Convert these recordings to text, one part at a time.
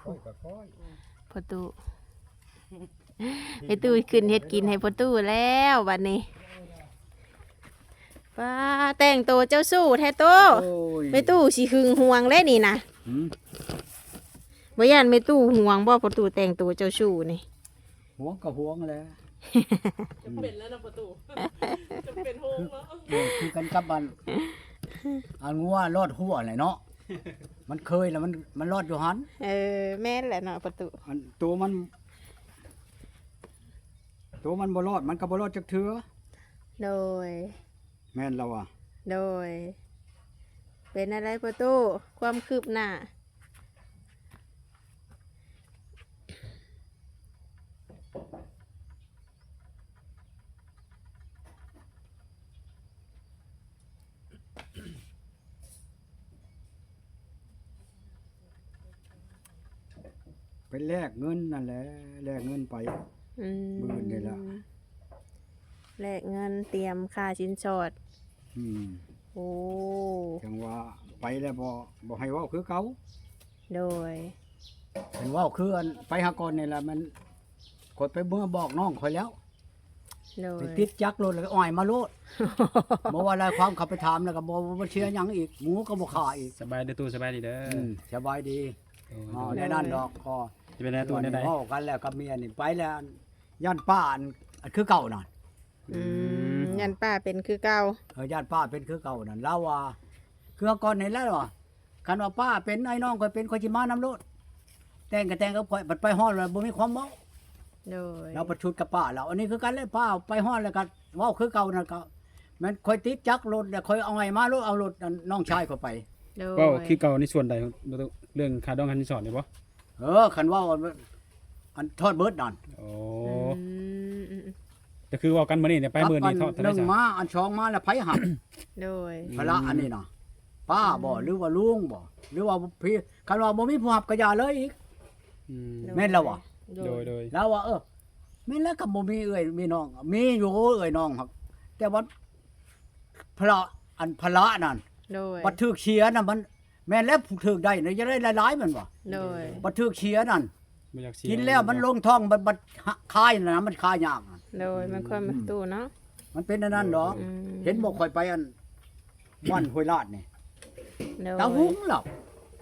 ພໍ່ຕູ້ ແມ່ຕູ້ຂຶ້ນເຮັດກິນໃຫ້ພໍ່ຕູ້ແລ້ວບັດນີ້. ປ້າ ແຕ່ງໂຕເຈົ້າຊູ້ແທ້ໂຕ. ໂອ້ຍ ແມ່ຕູ້ຊິຫຶງຫວງເດ້ນີ້ນະ. ຫືມ? ບໍ່ຢ້ານແມ່ຕູ້ຫວງບໍ່ ພໍ່ຕູ້ແຕ່ງໂຕເຈົ້າຊູ້ນີ້? ຫວງກໍຫວງແຫຼະ. ຈຳເປັນແລ້ວເນາະພໍ່ຕູ້ ຈຳເປັນໂຮງເນາະ. ເອີ ຄືກັນກັບອັນ ອັນງົວລອດຮົ້ວແຫຼະເນາະ ມັນເຄີຍແລ້ວ ມັນ ມັນລອດຢູ່ຫັ້ນ. ເອີ ແມ່ນແຫຼະເນາະພໍ່ຕູ້. ອັນໂຕມັນ ໂຕມັນບໍ່ລອດ ມັນກໍບໍ່ລອດຈັກເທື່ອ. ໂດຍ ແມ່ນແລ້ວວ່າ. ໂດຍ ເປັນແນວໃດພໍ່ຕູ້ ຄວາມຄືບໜ້າ? ໄປແລກເງິນນັ້ນແຫຼະ ແລກເງິນໄປ. ອືມ ມື້ອື່ນນີ້ລະ ແລກເງິນຕຽມຄ່າສິນສອດ. ອືມ ໂອ້ ຈັ່ງວ່າໄປແລ້ວບໍ່ ບໍ່ໃຫ້ເວົ້າຄືເກົ່າ. ໂດຍ ເຫັນເວົ້າຄືອັນໄປຫາກ່ອນນີ້ລະ ມັນ ຂ້ອຍໄປເມືອບອກນ້ອງຂ້ອຍແລ້ວ. ໂດຍ ໄປຕິດຈັກລົດແລ້ວອ້ອຍມາໂລດ. ບໍ່ວ່າຫຼາຍຄວາມ ເຂົາໄປຖາມແລ້ວກໍບໍ່ ບໍ່ເສຍຫຍັງອີກ ໝູກໍບໍ່ຂ້າອີກ. ສະບາຍດີຕູ້ ສະບາຍດີເດີ. ອືມ ສະບາຍດີ. ໂດຍ ອໍ ແນວນັ້ນດອກ. ກໍຈະເປັນແນວຕູ້ແນວໃດ ເວົ້າກັນແລ້ວກັບເມຍນີ້ ໄປແລ້ວ ຢ້ານປ້າອັນ ອັນຄືເກົ່ານັ້ນ. ອືມ ອືມ ຢ້ານປ້າເປັນຄືເກົ່າ. ເອີ ຢ້ານປ້າເປັນຄືເກົ່ານັ້ນ. ລາວວ່າ ຄືເຮົາກ່ອນນີ້ແຫຼະວ່າ ຄັນວ່າປ້າເປັນ ອ້າຍນ້ອງຂ້ອຍເປັນ ຂ້ອຍຊິມານຳໂລດ ແຕ່ງກໍແຕ່ງກັບຂ້ອຍ. ບັດໄປຮອດແລ້ວບໍ່ມີຄວາມເວົ້າ. ໂດຍ ລາວປະຊຸດກັບປ້າລາວ. ອັນນີ້ຄືກັນແຫຼະ ປ້າໄປຮອດແລ້ວກໍເວົ້າຄືເກົ່ານັ້ນ. ກໍແມ່ນຂ້ອຍຕິດຈັກລົດແລ້ວ ຂ້ອຍເອົາໃຫ້ມາໂລດ ເອົາລົດອັນນ້ອງຊາຍຂ້ອຍໄປ. ໂດຍ ເວົ້າຄືເກົ່າໃນສ່ວນໃດ ເລື່ອງຄ່າດອງຄ່າສິນສອດນີ້ບໍ່? ເອີ ຄັນເວົ້າອັນທອດເບິດນັ້ນ. ໂອ້ ອືມ ອືມ ອືມ ກໍຄືເວົ້າກັນມື້ນີ້ນີ້ ໄປມື້ນີ້ທອດເທົ່າໃດ ໜຶ່ງ ຊະ ມາ ອັນສອງມາແລ້ວໃຜຮັບ? ໂດຍ ພາລະອັນນີ້ນະ ປ້າບໍ່ ອືມ ຫຼືວ່າລຸງບໍ່ ຫຼືວ່າພີ່? ຄັນວ່າບໍ່ມີຜູ້ຮັບກໍຢ່າເລີຍອີກ. ອືມ ໂດຍ ແມ່ນແລ້ວບໍ່? ໂດຍ ໂດຍ ໂດຍ ລາວວ່າ ເອີ ແມ່ນແລ້ວ ກໍບໍ່ມີເອື້ອຍມີນ້ອງ ມີຢູ່ເອື້ອຍນ້ອງ ແຕ່ວ່າພາລະ ອັນພາລະນັ້ນ ໂດຍ ບັດຖືກເສຍນະ ມັນ ແມ່ນແລ້ວ ຜູ້ຖືກໄດ້ນະ ຢາກໄດ້ຫຼາຍໆ ແມ່ນບໍ່? ໂດຍ ບັດຖືກເສຍນັ້ນ ບໍ່ຢາກເສຍ ກິນແລ້ວມັນລົງທ້ອງ ບັດ ບັດຄາຍນະ ມັນຄາຍຍາກນະ. ໂດຍ ອືມ ມັນຄວາມ ອືມ ຕູ້ເນາະ ມັນເປັນອັນນັ້ນດອກ. ອືມ ເຫັນບໍ່ ຂ້ອຍໄປອັນບ້ານຫ້ວຍລາດນີ້ ໂດຍ ຕາຫຸງລາວ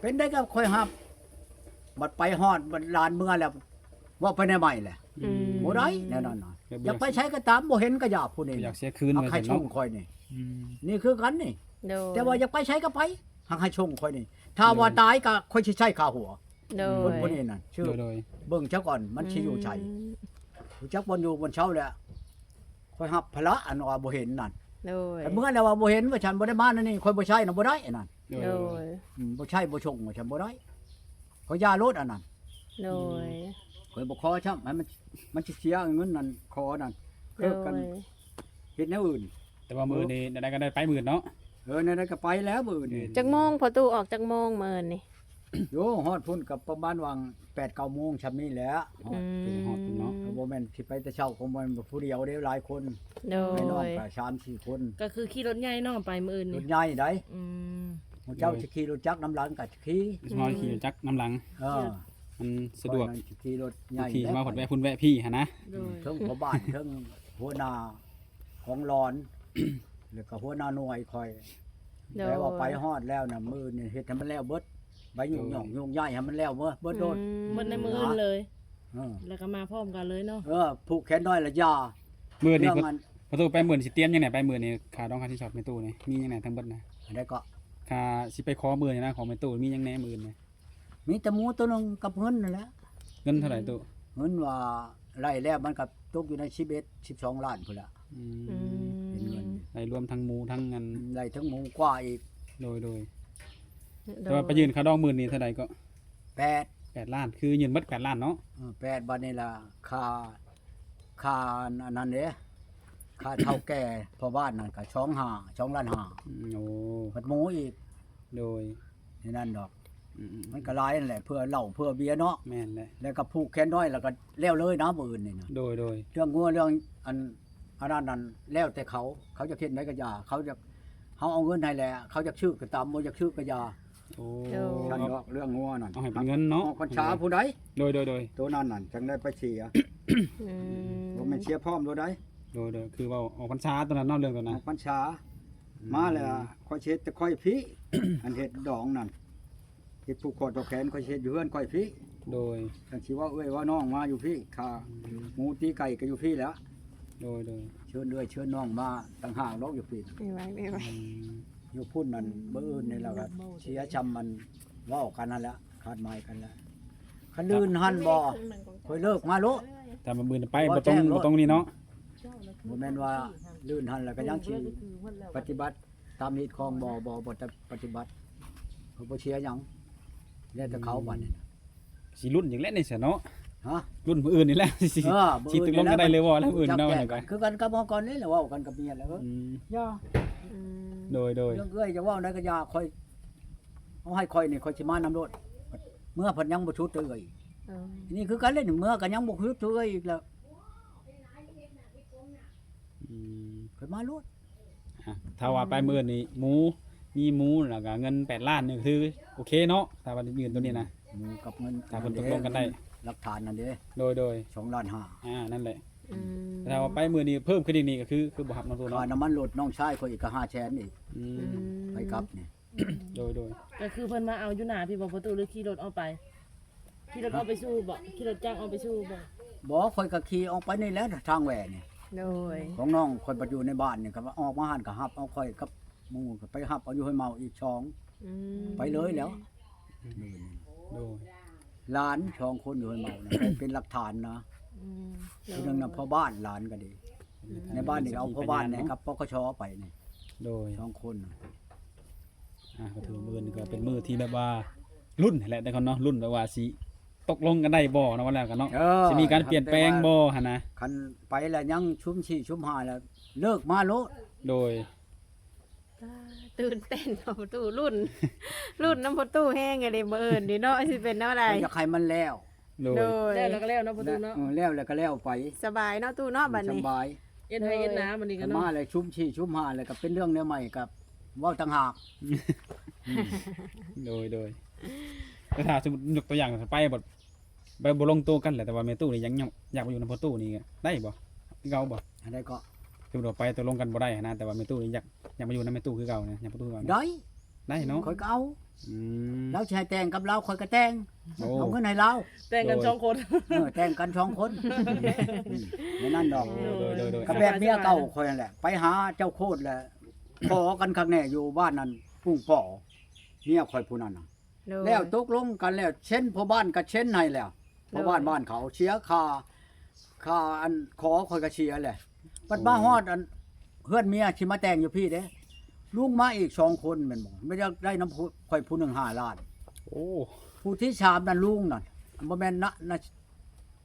ເປັນໄດ້ກໍຂ້ອຍຮັບ ບັດໄປຮອດ ບັດຫຼານເມືອແລ້ວ ເວົ້າໄປແນວໃໝ່ແຫຼະ. ອືມ ບໍ່ໄດ້ແນວນັ້ນນະ. ແບບ ຢາກໄປໃສກໍຕາມ ບໍ່ເຫັນກໍຢ່າ ຜູ້ນີ້ ບໍ່ຢາກເສຍຄືນ ອັກໃຫ້ຊົງຂ້ອຍນີ້. ອືມ ນີ້ຄືກັນນີ້. ໂດຍ ແຕ່ວ່າຢາກໄປໃສກໍໄປ ອັກໃຫ້ຊົງຂ້ອຍນີ້. ຖ້າວ່າ ໂດຍ ຕາຍກໍຂ້ອຍຊິໃຊ້ຄ່າຫົວ. ໂດຍ ຄົນຜູ້ນີ້ນັ້ນ ຊື່ ໂດຍ ໂດຍ ເບິ່ງເຈົ້າກ່ອນ ມັນຊິຢູ່ໃສ? ອືມ ຮູ້ຈັກບ່ອນຢູ່ບ່ອນເຊົາແລ້ວ ຂ້ອຍຮັບພາລະອັນວ່າບໍ່ເຫັນນັ້ນ. ໂດຍ ແຕ່ເມື່ອແລ້ວວ່າບໍ່ເຫັນ ວ່າຊັ້ນ ບໍ່ໄດ້ມາໃນນີ້ ຂ້ອຍບໍ່ໃຊ້ນະ ບໍ່ໄດ້ອັນນັ້ນ. ໂດຍ ໂດຍ ອືມ ບໍ່ໃຊ້ບໍ່ຊົງ ວ່າຊັ້ນ ບໍ່ໄດ້ ຂໍຢ່າໂລດອັນນັ້ນ. ໂດຍ ຂ້ອຍບໍ່ຂໍຊ້ຳ ໃຫ້ມັນ ມັນຊິເສຍເງິນນັ້ນ ຂໍນັ້ນ ໂດຍ ເລີກກັນ ເຮັດແນວອື່ນ. ແຕ່ວ່າມື້ອື່ນນີ້ ແນວໃດກໍໄດ້ໄປມື້ອື່ນເນາະ. ເອີ ແນວໃດກໍໄປແລ້ວມື້ອື່ນນີ້. ຈັກໂມງພໍ່ຕູ້ ອອກຈັກໂມງມື້ອື່ນນີ້? ໂອ້ ຮອດພຸ້ນກໍປະມານຫວ່າງແປດເກົ້າໂມງຊ່ຳນີ້ແຫຼະ. ຮອດ ອືມ ຮອດພຸ້ນເນາະ. ບໍ່ແມ່ນຊິໄປແຕ່ເຊົ້າ ກໍບໍ່ແມ່ນຜູ້ດຽວເດ້ ຫຼາຍຄົນ. ໂດຍ ໄປນ້ອງກໍສາມສີ່ຄົນ. ກໍຄືຂີ່ລົດໃຫຍ່ເນາະ ໄປມື້ອື່ນນີ້. ລົດໃຫຍ່ໃດ໋. ອືມ ເຈົ້າຊິຂີ່ລົດຈັກນຳຫຼັງກໍຂີ່. ເຮົາຂີ່ລົດຈັກນຳຫຼັງ. ເອີ ມັນສະດວກ ຂີ່ລົດໃຫຍ່ ຂີ່ມາ ແລ້ວພັດແວະພຸ້ນແວະພີ້ຫັ້ນນະ. ໂດຍ ເທິງພໍ່ບ້ານ ເທິງຫົວໜ້າ ຂອງຫຼອນ ແລ້ວກໍຫົວໜ້າໜ່ວຍຂ້ອຍ. ໂດຍ ແປວ່າໄປຮອດແລ້ວນະ ມື້ນີ້ເຮັດໃຫ້ມັນແລ້ວເບິດ ໃບຫຍຸ້ງຫຍ້ອງຫຍຸ້ງຍ້າຍໃຫ້ມັນແລ້ວເບິດ ເບິດໂລດ. ອືມ ເບິດໃນມື້ອື່ນເລີຍ. ເອີ ແລ້ວກໍມາພ້ອມກັນເລີຍເນາະ. ເອີ ຜູກແຂນນ້ອຍລະຢ່າ. ມື້ນີ້ ເລື່ອງອັນ ພໍ່ຕູ້ໄປມື້ນີ້ຊິຕຽມຫຍັງແດ່? ໄປມື້ນີ້ຄ່າດອງຄ່າສິນສອດແມ່ຕູ້ນີ້ ມີຫຍັງແດ່ທັງເບິດນະ? ອັນໃດກໍ? ຄ່າຊິໄປຂໍມື້ນີ້ນະ ຂອງແມ່ຕູ້ ມີຫຍັງແດ່ມື້ອື່ນນະ? ມີແຕ່ໝູໂຕໜຶ່ງກັບເງິນນັ້ນແຫຼະ. ເງິນເທົ່າໃດຕູ້? ເງິນວ່າໄລ່ແລ້ວມັນກໍຕົກຢູ່ໃນສິບເອັດ ສິບສອງລ້ານພຸ້ນແຫຼະ. ອືມ ອືມ ເປັນເງິນ ໄລ່ລວມທັງໝູທັງອັນ ໄລ່ທັງໝູກວ່າອີກ. ໂດຍ ໂດຍ ໂດຍ ແຕ່ວ່າໄປຍື່ນຄ່າດອງໝື່ນນີ້ເທົ່າໃດເກາະ? ແປດ ແປດລ້ານ ຄືຍື່ນເບິດແປດລ້ານເນາະ. ເອີ ແປດ ບັດນີ້ລະ ຄ່າ ຄ່າອັນນັ້ນເດ້ ຄ່າເຖົ້າແກ່ພໍ່ບ້ານນັ້ນກໍສອງລ້ານຫ້າ ສອງລ້ານຫ້າ. ອືມ ໂອ້ ບັດໝູອີກ. ໂດຍ ໃນນັ້ນດອກ. ອືມໆ ມັນກໍຫຼາຍຫັ້ນແຫຼະ ເພື່ອເຫຼົ້າເພື່ອເບຍເນາະ. ແມ່ນແຫຼະ ແລ້ວກໍຜູກແຂນນ້ອຍ ແລ້ວກໍແລ້ວເລີຍນະ ມື້ອື່ນນີ້ນະ. ໂດຍໆ ເລື່ອງງົວເລື່ອງອັນ ອັນນັ້ນນັ້ນ ແລ້ວແຕ່ເຂົາ ເຂົາຈະເຮັດໃດກໍຢ່າ ເຂົາຈະ ເຮົາເອົາເງິນໃຫ້ແຫຼະ ເຂົາຢາກຊື້ກໍຕາມ ບໍ່ຢາກຊື້ກໍຢ່າ. ໂອ້ ໂດຍ ຊັ້ນດອກເລື່ອງງົວນັ້ນ ເອົາໃຫ້ເປັນເງິນເນາະ ອອກພັນສາຜູ້ໃດ ໂດຍໆໆ ໂຕນັ້ນນັ້ນຈັ່ງໄດ້ໄປເສຍ ອືມ ບໍ່ແມ່ນເສຍພ້ອມໂລດໃດ ໂດຍໆ ຄືເວົ້າອອກພັນສາໂຕນັ້ນເນາະ ເລື່ອງໂຕນັ້ນ ອອກພັນສາ ອືມ ມາແລ້ວຂ້ອຍຊິເຮັດແຕ່ຂ້ອຍພີ້ ອັນເຮັດດອງນັ້ນ ເຮັດຜູກຄໍຕໍ່ແຂນ ຂ້ອຍຊິເຮັດຢູ່ເຮືອນຂ້ອຍພີ້ ໂດຍ ຈັ່ງຊິເວົ້າເອື້ອຍເວົ້ານ້ອງມາຢູ່ພີ້ ຂ້າ ອືມ ໝູຕີໄກ່ກໍຢູ່ພີ້ແຫຼະ ໂດຍໆ ເຊີນເອື້ອຍເຊີນນ້ອງມາຕ່າງຫາກດອກຢູ່ພີ້ ໄປໄວໄປໄວ ອືມ ຢູ່ພຸ້ນນັ້ນ ອືມ ມື້ອື່ນນີ້ລະກໍເສຍຊ່ຳມັນເວົ້າກັນຫັ້ນແຫຼະ ຄາດໝາຍກັນແຫຼະ ຄັນລື່ນຫັ້ນບໍ່ ຂ້ອຍເລີກມາໂລດ ຖ້າມື້ອື່ນໄປບໍ່ຕ້ອງ ບໍ່ຕ້ອງນີ້ເນາະ ບໍ່ແມ່ນວ່າລື່ນຫັ້ນແລ້ວກໍຍັງຊິປະຕິບັດຕາມຮີດຄອງ ບໍ່ ບໍ່ ບໍ່ປະຕິບັດ ເຂົາບໍ່ເສຍຫຍັງ ແລ້ວແຕ່ເຂົາບັດນີ້ ຊິລຸ້ນອີກແລ້ວນີ້ຊະເນາະ ຮະ ລຸ້ນມື້ອື່ນນີ້ແຫຼະ ຊິ ເອີ ຊິຕົກລົງກັນໄດ້ເລີຍບໍ່ ແລ້ວມື້ອື່ນເນາະ ຄືກັນກັບເຮົາກ່ອນນີ້ແຫຼະ ເວົ້າກັນກັບເມຍແລ້ວ ອືມ ຢ່າ ອືມ ໂດຍໆ ເລື່ອງເອື້ອຍຈະເວົ້າໃດກໍຢ່າ ຂ້ອຍ ເອົາໃຫ້ຂ້ອຍນີ້ ຂ້ອຍຊິມານຳໂລດ ເມື່ອເພິ່ນຍັງບໍ່ຊຸດເທື່ອອີກ ເອີ ນີ້ຄືກັນເລີຍ ເມື່ອກໍຍັງບໍ່ຊຸດເທື່ອອີກແລ້ວ ອືມ ຂ້ອຍມາໂລດ ອ່ະ ຖ້າວ່າໄປມື້ນີ້ ໝູ ມີໝູ ແລ້ວກໍເງິນແປດລ້ານນີ້ ຄືໂອເຄເນາະ ຖ້າວ່າຍື່ນໂຕນີ້ນະ ໝູກັບເງິນ ຖ້າເພິ່ນຕົກລົງກັນໄດ້ ຫຼັກຖານນັ້ນເດ້ ໂດຍໆ ສອງລ້ານຫ້າ ອ່າ ນັ້ນແຫຼະ ອືມ ຖ້າວ່າໄປມື້ນີ້ເພີ່ມຂຶ້ນອີກນີ້ ກໍຄື ຄືບໍ່ຮັບເນາະ ຕູ້ເນາະ ຄ່ານ້ຳມັນລົດນ້ອງຊາຍຂ້ອຍອີກກໍຫ້າແສນອີກ ອືມ ອືມ ໄປກັບນີ້ ໂດຍໆ ກໍຄືເພິ່ນມາເອົາຢູ່ໜ້າພີ້ບໍ່ປະຕູ ຫຼືຂີ່ລົດອອກໄປ? ຂີ່ລົດອອກໄປສູ່ບໍ່? ຂີ່ລົດຈັກອອກໄປສູ່ບໍ່? ບໍ່ ຂ້ອຍກໍຂີ່ອອກໄປນີ້ແຫຼະ ທາງແຫວ່ນີ້ ໂດຍ ຂອງນ້ອງຂ້ອຍບັດຢູ່ໃນບ້ານນີ້ ກໍວ່າອອກມາຫັ້ນກໍຮັບເອົາຂ້ອຍກັບໝູ່ ກໍໄປຮັບເອົາຢູ່ຫ້ວຍເມົາອີກສອງ ອືມ ໄປເລີຍແລ້ວ ອືມ ໂດຍ ຫຼານສອງຄົນຢູ່ຫ້ວຍເມົານະ ເປັນຫຼັກຖານນະ ອືມ ຜູ້ໜຶ່ງນະ ໂດຍ ພໍ່ບ້ານ ຫຼານກໍດີ ອືມ ໃນບ້ານນີ້ກໍເອົາພໍ່ບ້ານແດ່ກັບ ປກສ ໄປນີ້ ໂດຍ ສອງຄົນນະ ອ່າ ກໍຖືວ່າມື້ນີ້ກໍເປັນມື້ທີ່ແບບວ່າລຸ້ນຫັ້ນແຫຼະ ແຕ່ກ່ອນເນາະ ລຸ້ນແບບວ່າຊິຕົກລົງກັນໄດ້ບໍ່ເນາະ ວ່າແລ້ວກັນເນາະ ເອີ ຊິມີການປ່ຽນແປງບໍ່ຫັ້ນນະ ຄັນໄປແລ້ວຍັງຊຸມສີ່ຊຸມຫ້າແລ້ວເລີກມາໂລດ ໂດຍ ຕື່ນເຕັ້ນເນາະພໍ່ຕູ້ ລຸ້ນ ລຸ້ນນຳພໍ່ຕູ້ແຮງອີ່ຫຼີ ມື້ອື່ນນີ້ເນາະ ຊິເປັນແນວໃດ ຢາກໃຫ້ມັນແລ້ວ ໂດຍ ໂດຍ ແລ້ວລະກໍແລ້ວເນາະພໍ່ຕູ້ເນາະ ເອີ ແລ້ວລະກໍແລ້ວໄປ ສະບາຍເນາະຕູ້ເນາະ ອືມ ບັດນີ້ ສະບາຍ ເຮັດໄຮ່ເຮັດນາບັດນີ້ກໍເນາະ ມາແລ້ວຊຸມສີ່ຊຸມຫ້າແລ້ວກໍເປັນເລື່ອງແນວໃໝ່ກໍເວົ້າຕ່າງຫາກ ອືມ ໂດຍ ໂດຍ ແຕ່ຖ້າສົມມຸດຍົກຕົວຢ່າງໄປບໍ່ ໄປບໍ່ລົງໂຕກັນແຫຼະ ແຕ່ວ່າແມ່ຕູ້ນີ້ຍັງ ຍັງຢາກມາຢູ່ນຳພໍ່ຕູ້ນີ້ໄດ້ບໍ່? ຄືເກົ່າບໍ່? ອັນໃດກໍ ສົມມຸດວ່າໄປຕົກລົງກັນບໍ່ໄດ້ຫັ້ນນະ ແຕ່ວ່າແມ່ຕູ້ນີ້ຢາກ ຢາກມາຢູ່ນຳແມ່ຕູ້ຄືເກົ່ານະ ຍາມພໍ່ຕູ້ວ່າ ໄດ້ ໄດ້ເນາະ ຂ້ອຍກໍເອົາ ອືມ ລາວຊິໃຫ້ແຕ່ງກັບລາວ ຂ້ອຍກໍແຕ່ງ ໂອ້ ເອົາເງິນໃຫ້ລາວ ແຕ່ງກັນສອງຄົນ ໂດຍ ເອີ ແຕ່ງກັນສອງຄົນ ອືມ ແນວນັ້ນດອກ ໂດຍ ໂດຍ ໂດຍ ກໍແບບເມຍເກົ່າຂ້ອຍຫັ້ນແຫຼະ ໄປຫາເຈົ້າໂຄດແຫຼະ ຂໍກັນຄັກແນ່ຢູ່ບ້ານນັ້ນ ປຸ້ງປໍ ເມຍຂ້ອຍຜູ້ນັ້ນນະ ໂດຍ ແລ້ວຕົກລົງກັນແລ້ວ ເຊັນພໍ່ບ້ານກໍເຊັນໃຫ້ແລ້ວ ໂດຍ ພໍ່ບ້ານບ້ານເຂົາເສຍຄ່າ ຄ່າອັນຂໍຂ້ອຍກໍເສຍແຫຼະ ບັດມາຮອດອັນເຮືອນເມຍຊິມາແຕ່ງຢູ່ພີ້ເດ້ ລຸງມາອີກສອງຄົນແມ່ນບໍ່? ມາຢາກໄດ້ນຳຜູ້ ຂ້ອຍຜູ້ໜຶ່ງຫ້າລ້ານ ໂອ້ ຜູ້ທີສາມນັ້ນລຸງນັ້ນ ບໍ່ແມ່ນນະ ນະ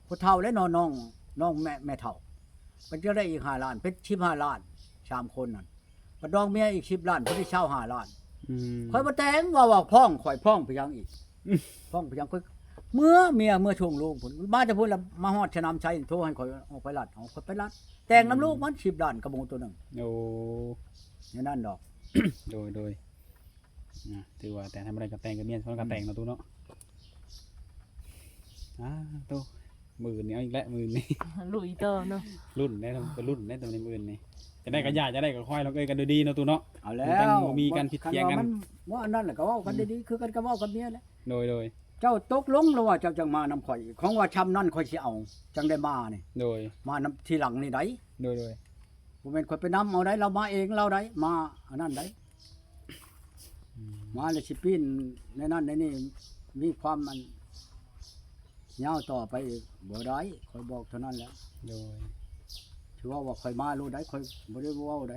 ຜູ້ເຖົ້າແຫຼະເນາະ ນ້ອງ ນ້ອງແມ່ ແມ່ເຖົ້າ ເພິ່ນຈະໄດ້ອີກຫ້າລ້ານ ເປັນສິບຫ້າລ້ານ ສາມຄົນນັ້ນ ບັດດອງເມຍອີກສິບລ້ານ ຜູ້ທີ່ຊາວຫ້າລ້ານ ອືມ ຂ້ອຍບໍ່ແຕ່ງ ເວົ້າ ເວົ້າພ້ອງ ຂ້ອຍພ້ອງໄປຫຍັງອີກ ອືມ ພ້ອງໄປຫຍັງ ຂ້ອຍເມືອ ເມຍເມືອສົ່ງລູກພຸ້ນ ມາແຕ່ພຸ້ນລະ ມາຮອດສະໜາມໄຊ ໂທໃຫ້ຂ້ອຍອອກໄປລັດ ເອົາ ຂ້ອຍໄປລັດ ແຕ່ງນຳລູກມັນ ອືມ ສິບລ້ານກັບໝູ່ໂຕໜຶ່ງ ໂອ້ ແນວນັ້ນດອກ ໂດຍ ໂດຍ ນະ ຖືວ່າແຕ່ງໃຫ້ບໍ່ໄດ້ກໍແຕ່ງກັບເມຍ ເພິ່ນກໍແຕ່ງເນາະ ອືມ ຕູ້ເນາະ ອ້າ ໂຕ ມື້ອື່ນນີ້ເອົາອີກແລ້ວ ມື້ອື່ນນີ້ ລຸຍຕໍ່ເນາະ ລຸ້ນໄດ້ ໄປລຸ້ນໄດ້ຕອນມື້ອື່ນນີ້ ຈະໄດ້ກໍຢ່າ ຈະໄດ້ກໍຄ່ອຍລົງເອີຍກັນໂດຍດີເນາະ ຕູ້ເນາະ ເອົາແລ້ວ ບໍ່ມີການຜິດຖຽງກັນ ຄັນວ່າມັນ ວ່າອັນນັ້ນແຫຼະ ກໍເວົ້າກັນ ອືມ ດີໆ ຄືກັນ ກໍເວົ້າກັບເມຍແຫຼະ ໂດຍ ໂດຍ ເຈົ້າຕົກລົງແລ້ວວ່າເຈົ້າຈັ່ງມານຳຂ້ອຍ ຂອງວ່າຊ່ຳນັ້ນຂ້ອຍຊິເອົາ ຈັ່ງໄດ້ມານີ້ ໂດຍ ມານຳທີຫຼັງນີ້ໃດ ໂດຍ ໂດຍ ບໍ່ແມ່ນຂ້ອຍໄປນຳເອົາໃດ ລາວມາເອງລາວໃດ ມາອັນນັ້ນໃດ ອືມ ມາແລ້ວຊິປີ້ນໃນນັ້ນໃນນີ້ ມີຄວາມອັນຍາວຕໍ່ໄປອີກ ບໍ່ໄດ້ ຂ້ອຍບອກເທົ່ານັ້ນແຫຼະ ໂດຍ ຊິເວົ້າວ່າຂ້ອຍມາໂລດໃດ ຂ້ອຍບໍ່ໄດ້ເວົ້າໃດ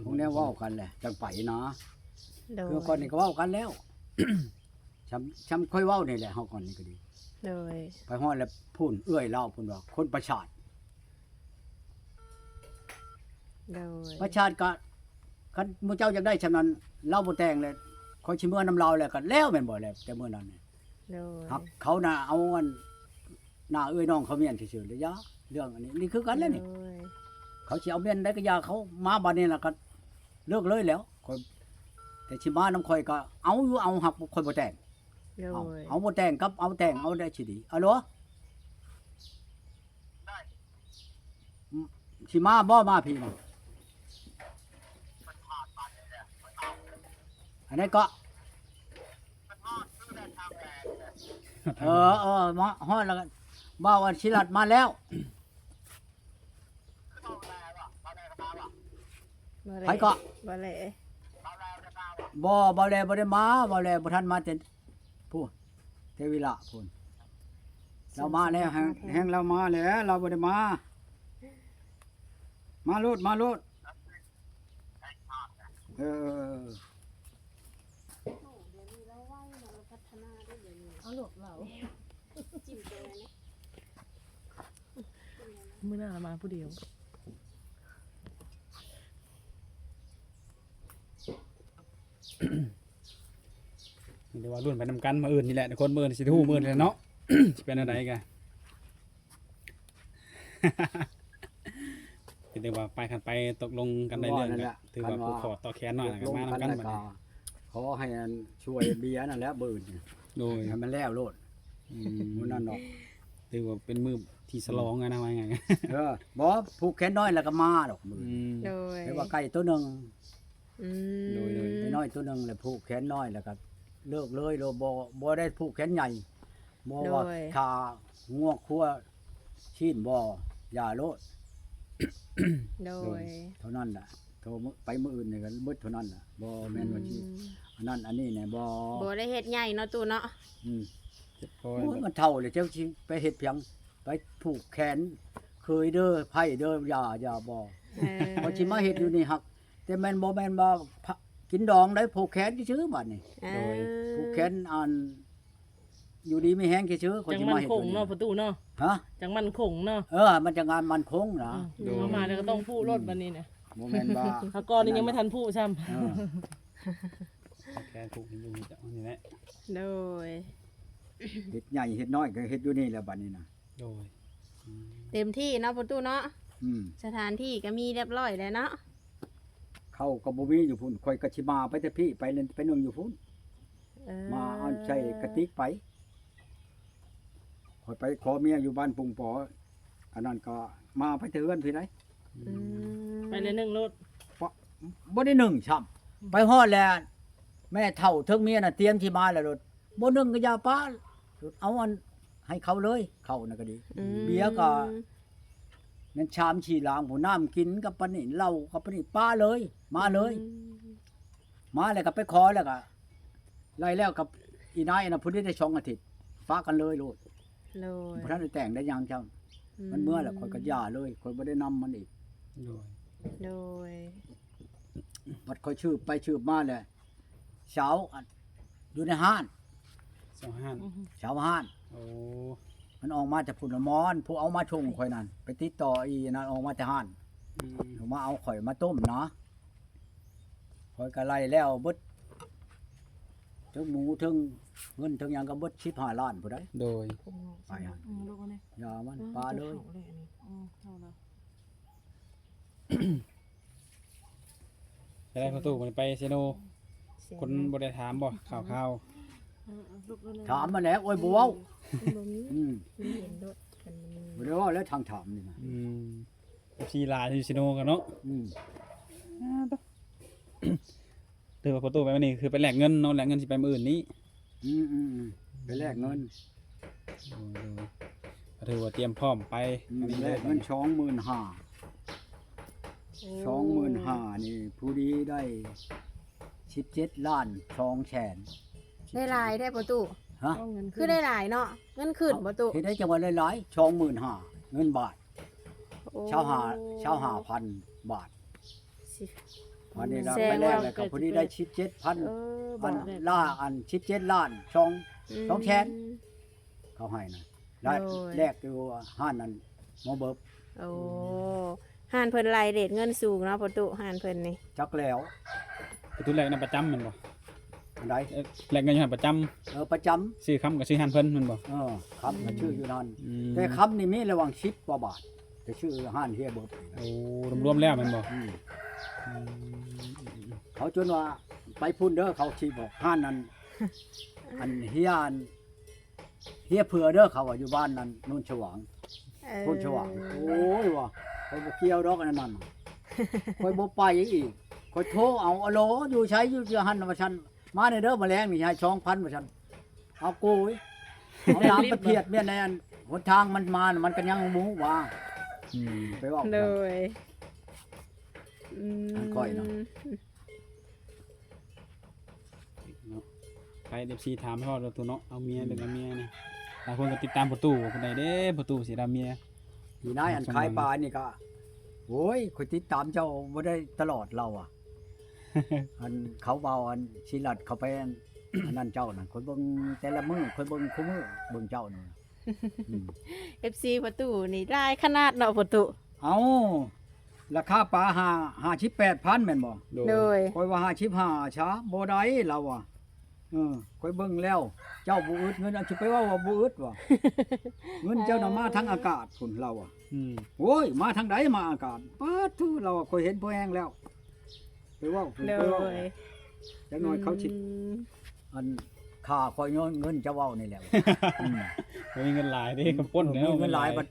ຂອງແນວເວົ້າກັນແຫຼະ ຈັ່ງໄປນະ ໂດຍ ຄືກ່ອນນີ້ກໍເວົ້າກັນແລ້ວ ຊ່ຳ ຊ່ຳຂ້ອຍເວົ້ານີ້ແຫຼະ ເຮົາກ່ອນນີ້ກໍດີ ໂດຍ ໄປຮອດແລ້ວພຸ້ນ ເອື້ອຍລາວພຸ້ນວ່າ ຄົນປະສາດ ໂດຍ ປະສາດກະ ຄັນໝູ່ເຈົ້າຢາກໄດ້ຊ່ຳນັ້ນ ລາວບໍ່ແຕ່ງແລ້ວ ຂ້ອຍຊິເມືອນຳລາວແລ້ວ ກໍແລ້ວແມ່ນບໍ່? ແລ້ວແຕ່ມື້ນັ້ນ ໂດຍ ຮັກເຂົານະ ເອົາອັນ ໜ້າເອື້ອຍນ້ອງເຂົາມຽນຊື່ໆ ລະຢ່າ ເລື່ອງອັນນີ້ ນີ້ຄືກັນແຫຼະນີ້ ໂດຍ ຂົາຊິເອົາແມ່ນໃດກໍຢ່າ ເຂົາມາບາດນີ້ລະກໍເລີກເລີຍແລ້ວ. ຂ້ອຍ ແຕ່ຊິມານຳຂ້ອຍກໍເອົາຢູ່ ເອົາ ຮັກຂ້ອຍບໍ່ແຕ່ງ. ໂດຍ ເອົາ ເອົາບໍ່ແຕ່ງກັບເອົາແຕ່ງ ເອົາໄດ້ຊິດີ. ອາໂລ ອືມ ຊິມາບໍ່ ມາພີ້ນະ? ອັນໃດເກາະ? ເອີ ເອີ ມາຮອດແລ້ວກໍ ບ່າວອັນຊິລັດມາແລ້ວ. ໃຜເກາະ? ບໍ່ແລ ບໍ່ແລ ບໍ່ ບໍ່ແລບໍ່ໄດ້ມາ ບໍ່ແລບໍ່ທັນມາແຕ່ ພຸ້ນ ແຕ່ວິລະພຸ້ນ ລາວມາແລ້ວ ແຮງ ແຮງລາວມາແລ້ວ ລາວບໍ່ໄດ້ມາ ມາໂລດ ມາໂລດ ເອີ ເອົາໂລດລາວ ມື້ໜ້າລະມາຜູ້ດຽວ. ມີແຕ່ວ່າລຸ້ນໄປນຳກັນ ມື້ອື່ນນີ້ແຫຼະທຸກຄົນ ມື້ອື່ນຊິຮູ້ ມື້ອື່ນແຫຼະເນາະ ຊິເປັນແນວໃດກະ ກໍຖືວ່າໄປ ຄັນໄປຕົກລົງກັນໄດ້ເລື່ອງ ກໍຖືວ່າຜູກຄໍຕໍ່ແຂນໜ້ອຍ ກໍມານຳກັນບັດນີ້ ຂໍໃຫ້ອັນຊ່ວຍເບຍນັ້ນແຫຼະ ມື້ອື່ນ ໂດຍ ໃຫ້ມັນແລ້ວໂລດ ອືມ ມື້ນັ້ນເນາະ ຖືວ່າເປັນມື້ທີ່ສະຫຼອງ ອືມ ອະນະ ວ່າງ່າຍໆ ເອີ ບໍ່ ຜູກແຂນໜ້ອຍແລ້ວກໍມາດອກມື້ ອືມ ໂດຍ ແຕ່ວ່າໄກ່ໂຕໜຶ່ງ ອືມ ໂດຍໆ ໄກ່ນ້ອຍໂຕໜຶ່ງ ແລ້ວຜູກແຂນນ້ອຍ ແລ້ວກໍເລີກເລີຍ ບໍ່ ບໍ່ໄດ້ຜູກແຂນໃຫຍ່ ບໍ່ວ່າ ໂດຍ ຂ້າງົວຄົວຊີ້ນບໍ່ ຢ່າໂລດ ໂດຍ ໂດຍ ເທົ່ານັ້ນລະ ໂທ ໄປມື້ອື່ນນີ້ກໍໝົດເທົ່ານັ້ນລະ ບໍ່ແມ່ນວ່າຊິ ອືມ ອັນນັ້ນອັນນີ້ແນ່ ບໍ່ ບໍ່ໄດ້ເຮັດໃຫຍ່ເນາະຕູ້ເນາະ ອືມ ໂອ້ຍ ມັນເຖົ້າແລ້ວ ເຈົ້າຊິໄປເຮັດຫຍັງ ໄປຜູກແຂນເຄີຍເດີ ໃພ້ເດີ ຢ່າ ຢ່າ ບໍ່ ເອີ ຂ້ອຍຊິມາເຮັດຢູ່ນີ້ ຫາກແຕ່ແມ່ນບໍ່ແມ່ນວ່າ ພະ ກິນດອງໄດ໋ ຜູກແຂນຊື່ໆ ບາດນີ້ ເອີ ໂດຍ ຜູກແຂນ ອັນ ຢູ່ດີມີແຮງຊື່ໆ ຂ້ອຍຊິມາເຮັດຢູ່ນີ້ ຈັ່ງໝັ້ນຄົງເນາະ ປະຕູເນາະ ຮະ ຈັ່ງໝັ້ນຄົງເນາະ ເອີ ມັນຈັ່ງງານໝັ້ນຄົງນະ ອືມ ໂດຍ ເຮົາມາແລ້ວກໍຕ້ອງຜູໂລດ ອືມ ບາດນີ້ນະ ບໍ່ແມ່ນວ່າ ຫາກອນນີ້ຍັງບໍ່ທັນຜູຊ້ຳ ເອີ ແຄ່ຜູກຢູ່ນີ້ແຫຼະ ໂດຍ ເຮັດໃຫຍ່ເຮັດນ້ອຍກໍເຮັດຢູ່ນີ້ແຫຼະ ບາດນີ້ນະ ໂດຍ ອືມ ເຕັມທີ່ເນາະ ປະຕູເນາະ ອືມ ສະຖານທີ່ກໍມີຮຽບຮ້ອຍແລ້ວເນາະ ເຂົ້າກໍບໍ່ມີຢູ່ພຸ້ນ ຂ້ອຍກໍຊິມາໄປແຕ່ພີ້ ໄປເລີຍ ໄປໜຶ່ງຢູ່ພຸ້ນ ເອີ ມາເອົາໃສ່ກະຕິກໄປ ຂ້ອຍໄປຂໍເມຍຢູ່ບ້ານປຸງປໍ ອັນນັ້ນກໍມາໄປແຕ່ເຮືອນພີ້ໃດ ອືມ ອືມ ໄປເລີຍໜຶ່ງໂລດ ບໍ່ ບໍ່ໄດ້ໜຶ່ງຊ້ຳ ອືມ ໄປຮອດແລ້ວ ແມ່ເຖົ້າເທິງເມຍນະຕຽມຊິມາແລ້ວໂລດ ບໍ່ໜຶ່ງກໍຢ່າປະ ເອົາອັນໃຫ້ເຂົາເລີຍ ເຂົ້ານັ້ນກໍດີ ອືມ ເບຍກໍແມ່ນສາມສີ່ຫຼັງພຸ້ນ ນ້ຳກິນກັບປານນີ້ ເຫຼົ້າກັບປານນີ້ ປະເລີຍ ມາເລີຍ ອືມ ມາແລ້ວກໍໄປຂໍ ແລ້ວກໍໄລ່ແລ້ວກັບອີນາຍນະ ຜູ້ນີ້ໄດ້ສອງອາທິດ ປະກັນເລີຍໂລດ ໂດຍ ບໍ່ທັນໄດ້ແຕ່ງໄດ້ຫຍັງຊ້ຳ ອືມ ມັນເມືອແລ້ວ ຂ້ອຍກໍຢ່າເລີຍ ຂ້ອຍບໍ່ໄດ້ນຳມັນອີກ ໂດຍ ໂດຍ ບັດຂ້ອຍສືບໄປສືບມາແລ້ວ ສາວ ອັນ ຢູ່ໃນຮ້ານ ສາວຮ້ານ ສາວຮ້ານ ໂອ້ ມັນອອກມາແຕ່ພຸ້ນລະມອນ ຜູ້ເອົາມາສົ່ງຂ້ອຍນັ້ນ ໄປຕິດຕໍ່ອີນັ້ນ ອອກມາແຕ່ຮ້ານ ອືມ ເອົາມາເອົາຂ້ອຍມາຕົ້ມນະ ຂ້ອຍກໍໄລ່ແລ້ວເບິດ ເຖິງໝູເຖິງເງິນເຖິງຫຍັງກໍເບິດສິບຫ້າລ້ານພຸ້ນໃດ ໂດຍ ໄປຫັ້ນ ອືມ ລູກອັນນີ້ ຢ່າມັນ ອືມ ປະເລີຍ ເຈົ້າເຂົ້າແລ້ວອັນນີ້ ອືມ ເຂົ້າແລ້ວ ໄປໄດ້ປະຕູ ມັນໄປເຊໂນ ເຊໂນ ຄົນບໍ່ໄດ້ຖາມບໍ່ ຂ່າວໆ ເອີ ເອີ ລູກອັນນັ້ນ ຖາມມາແລ້ວ ໂອ້ຍ ບໍ່ເວົ້າ ມັນບໍ່ມີ ອືມ ມັນເຫັນໂດດ ມັນບໍ່ໄດ້ເວົ້າແລ້ວ ທາງຖາມນີ້ນະ ອືມ ເອັຟຊີຫຼາຍຢູ່ເຊໂນກັນເນາະ ອືມ ອ່າ ໂຕ ຖືວ່າປະຕູໄປມື້ນີ້ຄືໄປແລກເງິນເນາະ ແລກເງິນຊິໄປມື້ອື່ນນີ້ ອືມໆໆ ໄປແລກເງິນ ໂດຍໆ ກໍຖືວ່າຕຽມພ້ອມໄປ ອືມ ອັນນີ້ ແລກເງິນສອງໝື່ນຫ້າ ໂອ້ ສອງໝື່ນຫ້ານີ້ ຜູ້ດີໄດ້ສິບເຈັດລ້ານສອງແສນ ໄດ້ຫຼາຍແທ້ປະຕູ ຮະ ຄືໄດ້ຫຼາຍເນາະ ເງິນຂຶ້ນປະຕູ ເຮັດໄດ້ຈັ່ງວ່າຫຼາຍໆ ສອງໝື່ນຫ້າ ເງິນບາດ ໂອ້ ຊາວຫ້າ ຊາວຫ້າພັນບາດ ຊິ ບາດນີ້ລະ ແສນ ໄປແລກແລ້ວກໍພໍດີໄດ້ສິບເຈັດພັນ ເອີ ບາດ ອັນ ລ້ານ ອັນ ສິບເຈັດລ້ານສອງ ອືມ ສອງແສນ ເຂົາໃຫ້ນະ ແລກ ໂດຍ ແລກຢູ່ຮ້ານນັ້ນໝໍເບີບ ໂອ້ ອືມ ຮ້ານເພິ່ນໄລ່ເຣດເງິນສູງເນາະ ປະຕູ ຮ້ານເພິ່ນນີ້ ຈັກແລ້ວ ປະຕູແລກນຳປະຈຳແມ່ນບໍ່? ອັນໃດ? ເອີ ແລກເງິນຢູ່ຮ້ານປະຈຳ ເອີ ປະຈຳ ຊື້ຄຳກໍຊື້ຮ້ານເພິ່ນແມ່ນບໍ່? ເອີ ຄຳກໍ ອືມ ຊື້ຢູ່ນັ້ນ ອືມ ແຕ່ຄຳນີ້ມີລະຫວ່າງສິບກວ່າບາດ ໄປຊື້ຮ້ານເຮຍເບິດນີ້ນະ. ໂອ້ ລວມໆແລ້ວແມ່ນບໍ່? ອືມ ອືມ ເຂົາຈົນວ່າໄປພຸ້ນເດີ ເຂົາຊິບອກຮ້ານນັ້ນ ອັນເຮຍ ເຮຍເຜືອເດີ ເຂົາວ່າຢູ່ບ້ານນັ້ນໂນນສະຫວ່າງ ເອີ ໂພນສະຫວ່າງ. ໂອ້ຍ ວ່າຂ້ອຍບໍ່ກ່ຽວດອກອັນນັ້ນ ຂ້ອຍບໍ່ໄປອີກ. ຂ້ອຍໂທເອົາ ອາໂຫຼ ຢູ່ໃສ ຢູ່ຫັ້ນ ວ່າຊັ້ນ. ມາແດ່ເດີ ມາແລງນີ້ໃຫ້ສອງພັນ ວ່າຊັ້ນ. ເອົາໂກຍ ເອົານ້ຳໄປພຽດເມຍແນ່ ຫົນທາງມັນມາ ມັນກໍຍັງບໍ່ຮູ້ວ່າ ອືມ ໄປເວົ້າ ໂດຍ ອືມ ອັນຂ້ອຍນະ ເນາະ ໄປ ເອັຟຊີ ຖາມຮອດວ່າ ຕູ້ເນາະ ເອົາເມຍ ອືມ ຫຼືບໍ່ເອົາເມຍນະ. ຫຼາຍຄົນກໍຕິດຕາມພໍ່ຕູ້ ຜູ້ໃດເດ້ ພໍ່ຕູ້ຊິໄດ້ເມຍ. ພີ່ນາຍ ອັນຂາຍປານີ້ກໍ ໂອ້ຍ ຂ້ອຍຕິດຕາມເຈົ້າບໍ່ໄດ້ຕະຫຼອດ ລາວວ່າ ອັນເຂົາເວົ້າ ອັນສີລັດເຂົາໄປ ອັນ ອັນນັ້ນເຈົ້ານັ້ນ ຂ້ອຍເບິ່ງແຕ່ລະມື້ ຂ້ອຍເບິ່ງຄູ່ມື້ ເບິ່ງເຈົ້ານັ້ນ. ອືມ ເອັຟຊີ ພໍ່ຕູ້ນີ້ຫຼາຍຂະໜາດເນາະພໍ່ຕູ້. ເອົ້າ ລາຄາປາຫ້າ ຫ້າສິບແປດພັນແມ່ນບໍ່? ໂດຍ ໂດຍ ຂ້ອຍວ່າຫ້າສິບຫ້າຊະ ບໍ່ໄດ້ ລາວວ່າ. ເອີ ຂ້ອຍເບິ່ງແລ້ວ ເຈົ້າບໍ່ອຶດເງິນ ອັນຊິໄປເວົ້າວ່າບໍ່ອຶດວ່າ ເງິນເຈົ້ານະມາທາງອາກາດພຸ້ນ ລາວວ່າ. ອືມ ໂອ້ຍ ມາທາງໃດ ມາອາກາດ ປາດໂທ້ ລາວວ່າ ຂ້ອຍເຫັນພໍແຮງແລ້ວ ໄປເວົ້າ ໂດຍ ໄປເວົ້າ ຈັກໜ້ອຍເຂົາຊິ ອືມ ອັນຂ້າຂ້ອຍຍ້ອນເງິນເຈົ້າເວົ້ານີ້ແຫຼະ. ອືມ ບໍ່ມີເງິນຫຼາຍເດ້ ອືມ ກຳປົນແລ້ວ ມີເງິນຫຼາຍ ເງິນຫຼາຍ ບັດ